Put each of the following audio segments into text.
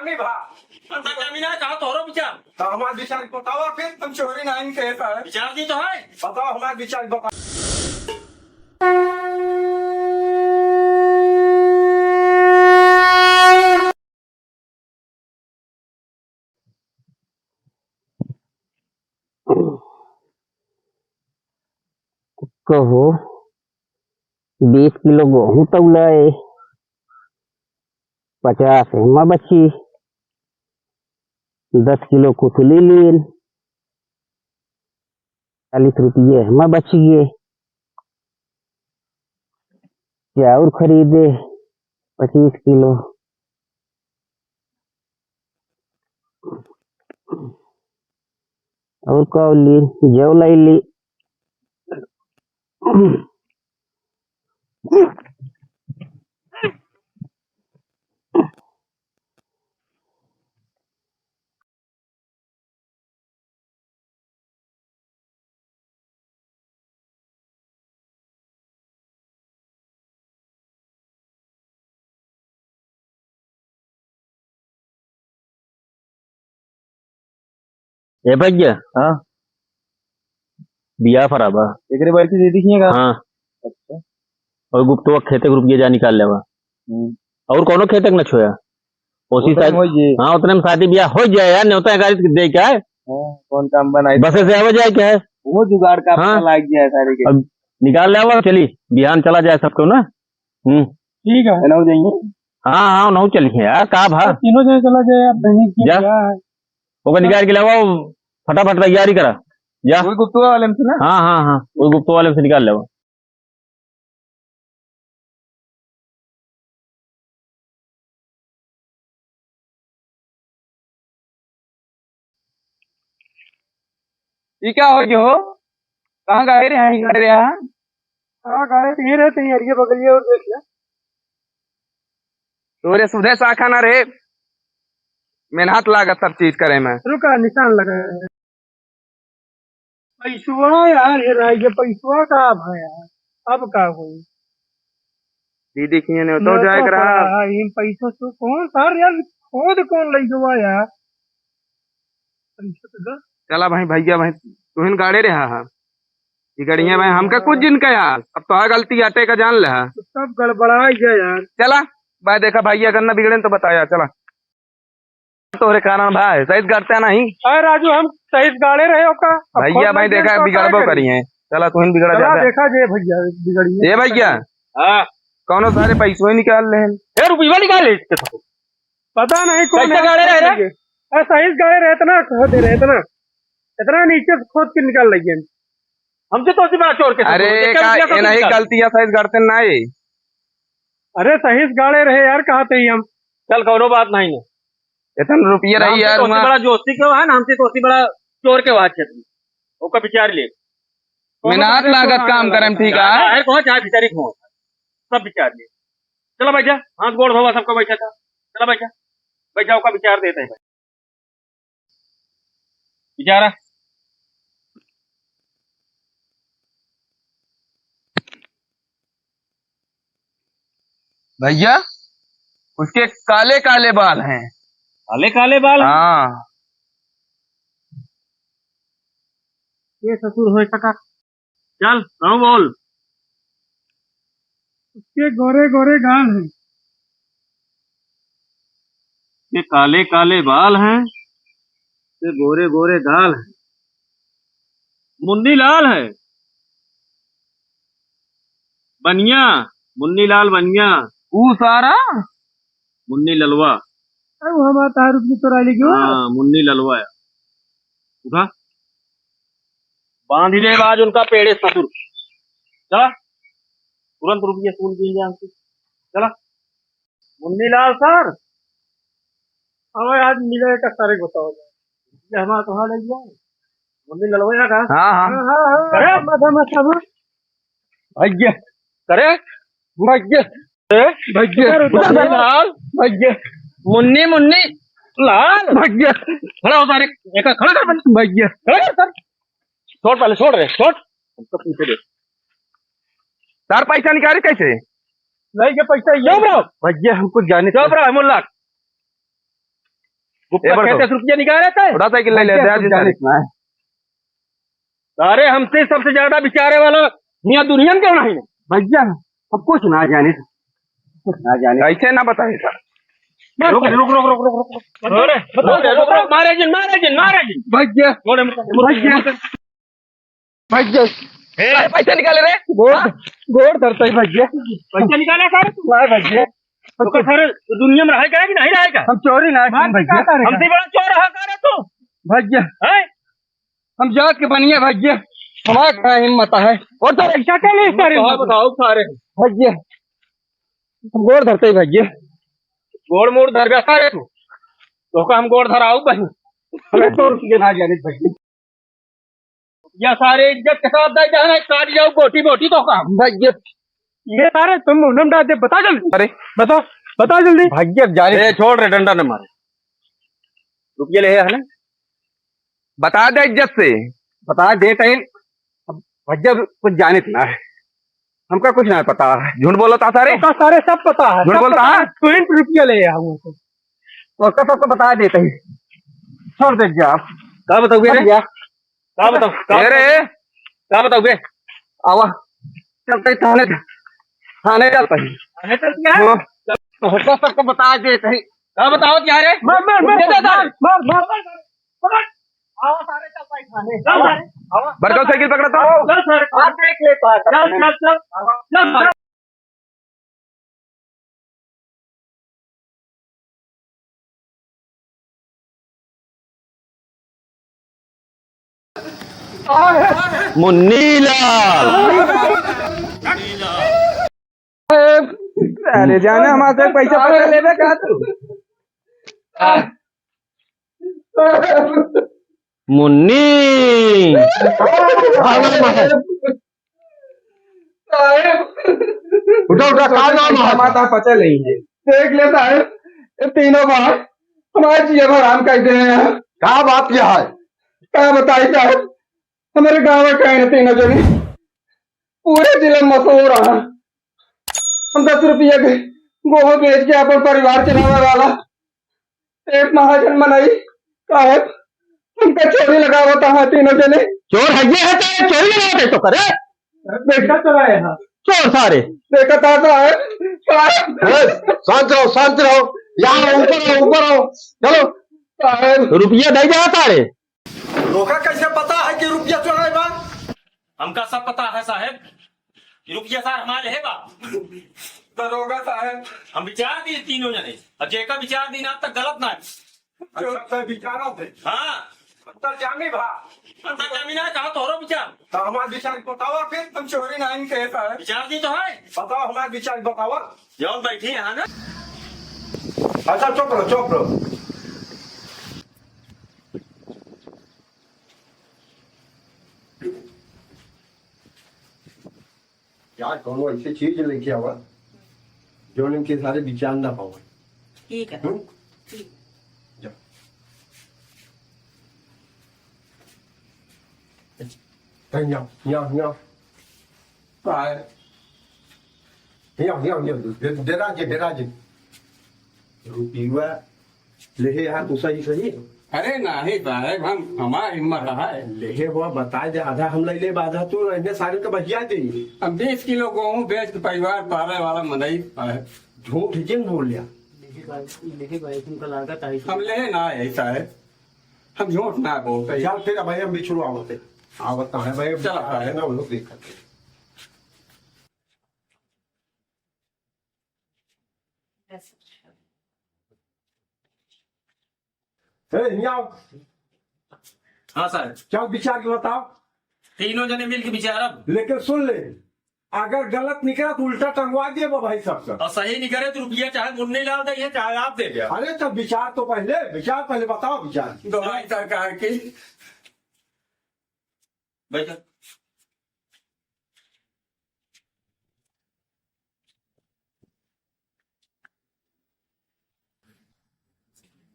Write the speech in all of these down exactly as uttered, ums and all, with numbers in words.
नहीं भा। अच्छा, जमीन है, कहा तोहरो विचार? तो हमार विचार बतावा फिर, तुम चोरी नहीं कहता है। विचार दी तो है। बताओ, हमार विचार बताओ। कहो, बीस किलो गोहूँ तौलाए, पचास एमा बची, दस किलो कुथली लीन, चालीस रुपये एमा बचिए, चाउर खरीदे पच्चीस किलो। और का ली, जौ लाई ली। ए भैया, हाँ? बिया फरा बा। एकरे बार की दे दी का? हाँ। अच्छा। और गुप्तवा खेते के रुपये जा निकाल लेवा। हम्म। और कौनो खेते के न छोया। ओसी उतने में शादी, होई जे। हाँ, उतने में शादी बिया हो जाए यार, न्योता गाड़ी दे के आए। हाँ, कौन काम बनाई? बसे से आवे जाए के है। वो जुगाड़ का हाँ। पता लाग गया है सारे के। अब निकाल लेवा, चली, बिहान चला जाए सबको ना। हम्म। ठीक है। एनहु जाइए। हाँ, हाँ, एनहु चलिए यार, का भा? तीनों जने चला जाए यार, बहनी की जा। क्या है? ओकर निकाल के लावा, फटाफट तैयारी करा। जा। वही गुप्तवा वाले में से ना? हाँ, हाँ, हाँ, वही गुप्तवा वाले में से निकाल लेवा। ई का हो गयो हो? कहाँ गाड़े रहे हैं, गाड़े रहे हैं? हाँ, गाड़े तो ये रहते हैं, अरिया बगलिया और देख ले। तोरे सुधे साखा ना रे, मेहनत लागत सब चीज करे में। रुका, निशान लगा है। पैसवा यार, ये रह गया पैसवा का अब है यार, अब का होई? दीदी किए ने तो न्योता जाए करा। पड़ा है, इन पैसों से कौन सार यार, खोद कौन लई गवा यार? पैसा तो दे। चला भाई, भैया भाई, तुहिन गाड़े रहा है। ई गड़िया भाई, हमका कुछ जिन का यार, अब तो गलती आटे का जान ले। तो सब गड़बड़ा गया यार। चला, भाई देखा भैया, अगर ना बिगड़े तो बताया, चला। तोहरे कारण भाई, सही से गाड़ते नहीं। अरे राजू, हम सही से गाड़े रहे ओका। अब भैया कौन भाई, देखा, बिगड़बो करी है। चला, तुहिन बिगड़ा चला, ज्यादा। देखा जे भैया, बिगड़ी है। ए भैया, हाँ। कौनो सारे पैसों ही निकाल ले। ए, रुपया निकाल ले इसके तो। पता नहीं कौन कैसे है, गाड़े रहे रे? अरे सही से गाड़े रहे, इतना खोद दे रहे, इतना, इतना नीचे से खोद के निकाल लेंगे। हमसे तो उसी बड़ा चोर के अरे, साथ हो, का, देखा, ये नहीं निकाल। गलतियां सही से गाड़ते नहीं। अरे सही से गाड़े रहे यार, कहा थे ही हम। चल, कौनो बात नहीं है। इतना रुपया रही हमसे यार, तो उसी वहाँ। बड़ा जोशी के वहाँ ना, हमसे तो उसी बड़ा चोर के वहाँ क्षेत्र में। ओका विचार ले। कौनो मेहनत बात नहीं, लागत कौनो काम बात करम, नहीं। ठीक है? चाहे कौन, चाहे भीतरी कौन, सब विचार ले। चला बैठा, हाथ गोड़ धोवा, सबका बैठा था। चला बैठा, बैठा, ओका विचार देते हैं। बेचारा। भैया, उसके काले काले बाल हैं। काले काले बाल हैं? हाँ। ये ससुर हो सका। चल, कहूँ बोल। उसके गोरे गोरे गाल हैं। उसके काले काले बाल हैं, उसके गोरे गोरे गाल हैं। मुन्नी लाल है। बनिया, मुन्नी लाल बनिया। ऊ सारा? मुन्नी ललवा। अरे, वो हमारा तार रुपये चुरा ले गयो। हाँ, मुन्नी ललवा है। उठा। बांध ले आज उनका पेड़े ससुर। चला, तुरंत रुपये कूल के लिए आके। चला। मुन्नी लाल सर। अब आज मिले का सारे बताओ। ये हमारा तो हाल है क्या? मुन्नी ललवा का? हाँ, हाँ। हाँ, हाँ, हाँ। अरे? मत, मत, मत। भैया। करे? भैया। ए? भैया। उधर, उधर, उधर। लाल। भैया। मुन्नी, मुन्नी। लाल। भैया। खड़ा हो सारे। एक खड़ा कर बन। भैया। खड़ा कर सर। छोड़ पहले, छोड़ रे, छोड़। हमको पीछे दे। सर, पैसा निकाले कैसे? नहीं, ये पैसा ये चुप रहो। भैया, हमको जाने चुप रहो, मुल्ला। ऊपर ए, बढ़ खेते तो। से रुपया निकाले थे। उठा साइकिल ले ले, भैया, दे आज कुछ जाने इनसान। ना है। अरे, हमसे सबसे ज्यादा बिचारे वाला यहाँ दुनिया में क्यों नहीं है? भैया, हम कुछ ना जाने, कुछ ना जाने। ऐसे ना बताए सर। रुक, रुक, रुक, रुक, रुक, रुक। अरे, बता दे, रुक, रुक, मारे जिन, मारे जिन, मारे जिन। भैया, थोड़े मत-, भैया। भैया। ए! अरे, पैसे निकाले रे। गोड़, हाँ? गोड़ धरता ही भैया। पैसे निकाले सारे तू? हाँ भैया। तो का सारे दुनिया में रहेगा कि नहीं रहेगा? हम चोरी ना मार किए भैया। का सारे हमसे बड़ा चोर रहा सारे तू? भैया। हैं? हम जात के बनिए भैया। हमारा कहाँ हिम्मत है? और तो ऐसा क्या नहीं सारे बताओ, बताओ सारे। भैया। हम गोड़ धरते ही भैया। गोड़ मोड़ धर गया सारे तू। तो का हम गोड़ धराऊ बनी? हमें तो रुपये ना जाने भैया। या सारे इज्जत के साथ दे जाना, काट जाओ गोटी मोटी तो काम। भैया। ये सारे तुम उन्होंने डाल दे, बता जल्दी। अरे। बताओ, बताओ जल्दी। भैया जाने। ए, छोड़ रे, डंडा न मारे। रुपये ले है ना? बता दे इज्जत से। बता दे टाइम। अब भैया कुछ जाने ना है। हमका कुछ ना पता है। झूठ बोलो था सारे? तो का सारे सब पता है, झूठ सब बोलता पता है? है। तुरंत रुपया ले आओ उनको। तो का सबको बता देते ही। छोड़ दे जा। का बताओ बे? का बताओ? का ए रे? बताओ? का बताओ बे? आवा। चलते ही थाने, थाने चलते ही। थाने चलते हैं? हाँ। तो का सबको बता देते ही। का बताओ क्या रे? मार, मार, मार, दे दे, मार, दे। मार, मार, मार, मार। आओ सारे, चल भाई, थाने। चल सारे। आओ। बड़का साइकिल पकड़ा था। चल सारे। आज देख ले तो आज। चल, चल, चल। चल सारे। मुन्नी लाल। अरे जाना, हमारे से पैसा, पैसा लेबे का तू? मुन्नी। साहेब। उठा, उठा, का नाम है? माता पचा नहीं है। देख ले साहेब, ये तीनों बार हमारे जिया हराम कर दे हैं। का बात क्या है? का बताई साहेब, हमारे गाँव में कहे तीनों जनी पूरे जिले में मशहूर है। हम दस रुपया के गोहूँ बेच के अपन परिवार चलावे वाला एक महाजन मनई साहेब, हमका चोरी लगावत है तीनों जने। चोर है ये है तो चोरी लगावत है तो करे। देखा तो रहे हैं। चोर सारे। देखा था साहेब, साहेब। ए, शांत रहो, शांत रहो। यहाँ ऊपर आओ, ऊपर आओ। चलो। साहेब। रुपया दे जा सारे। तोका कैसे पता है कि रुपया चोराए बा? हमका सब पता है साहेब, कि रुपया सार हमारे है बा। दरोगा साहेब। हम विचार दी तीनों जने, अब जेका विचार दी ना तक गलत ना है। अच्छा, तो विचारा थे। हाँ। अंतर्जामी भा। अंतर्जामी ना, कहा तोहरो विचार। तो हमार विचार बतावा फिर, हम चोरी नहीं कहे साहेब। विचार दी तो है। बताओ हमार विचार बतावा। जौन बैठी है ना। अच्छा, चुप रहो, चुप रहो। यार, कौनो ऐसी चीज लेके आवा, जो इनके सारे विचार ना पावे। ठीक है। हम्म? ठीक। जा। यहाँ, यहाँ, यहाँ। आए। यहाँ, यहाँ, यहाँ। डे-, डेरा जे, डेरा जे। रुपया लेहे हा तू सही सही। अरे नाही साहेब, हम, हमार हिम्मत है। लेहे हुआ बताए दे, आधा हम ले लेब, आधा तू, इन्हें सारे के बहिया दे। हम बीस किलो गोहूँ बेच के परिवार पाले वाला मनई है। झूठ जिन बोल लिया। लेहे भाई, लेहे भाई, तुमका लागत है। हम लेहे ना है साहेब, हम झूठ ना बोलते। चल फिर भाई, हम बिछुड़वा होते। आवत है भाई, चल। है ना, वो लोग देखते। ए, हियाँ आओ। हाँ साहेब। क्या विचार के बताओ? तीनों जने मिल के विचारब। लेकिन सुन ले, अगर गलत निकला तो उल्टा टंगवा देबो भाई सबका। और सही निकले तो रुपया चाहे मुन्नी लाल दे, चाहे आप दे दे। अरे तो विचार तो पहले, विचार पहले बताओ विचार। दोहाई सरकार की। बैठो।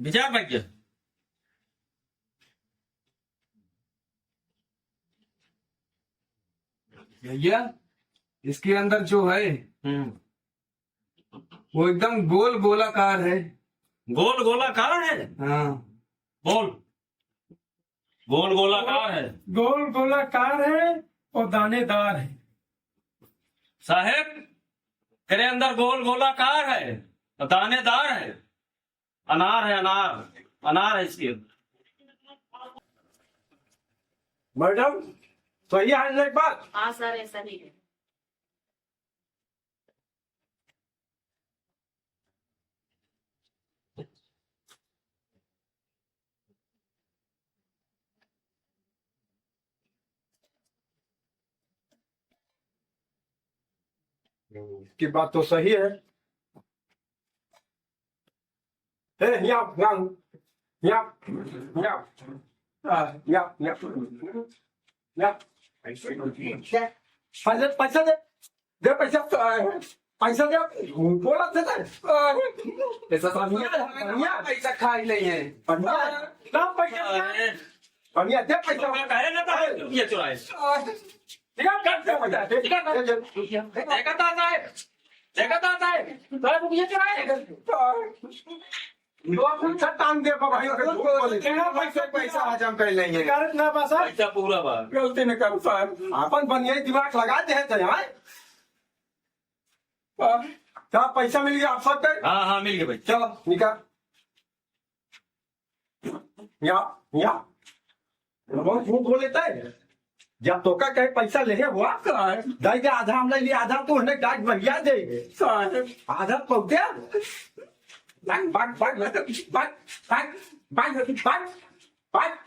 विचार बैठ गया। भैया, इसके अंदर जो है, हम्म। वो एकदम गोल गोलाकार है। गोल गोलाकार है। हाँ। बोल। गोल गोलाकार है। गोल गोलाकार है और दानेदार है। साहेब, तेरे अंदर गोल गोलाकार है और दानेदार है। अनार है, अनार। अनार है इसके अंदर। मैडम, सही है ना एक बात? हाँ सर, ऐसा ही है। की बात तो सही है। ए, या, या, या, या, आ, या, या, या। पैसा, पैसा दे, दे पैसा, आ, पैसा दे, बोला थे ना। आ, पैसा तो नहीं है, नहीं है। पैसा खाई नहीं है। बढ़िया। ना पैसा। अरे। बढ़िया, दे पैसा। तो मैं कहे ना था, ये चुराए। आ, निकाल, काट दे पैसा, दे, दे, दे, दे। देखा था साहब, देखा था साहब, साहब, ये चुराए। तो पैसा टांग दे, बाबा, ये झूठ बोले। तेरा पैसा, पैसा हजम कर लेंगे। गलत ना बा साहब। पैसा पूरा बा। गलती नहीं करूँ साहब। अपन बढ़िया दिमाग लगा दे है तो यहाँ। क्या पैसा मिल गया आप सबके? हाँ, हाँ, मिल गया भाई। चलो, निकाल। या, या। बहुत झूठ बोल लेता है। जब तोका कहे पैसा ले है, वो आपका है। दाई के आधा हम ले लिया, आधा तो उन्हें डांट बढ़िया दे। आधा पौधे। भाग, भाग, भाग, भाग, भाग, भाग, भाग, भाग, भाग।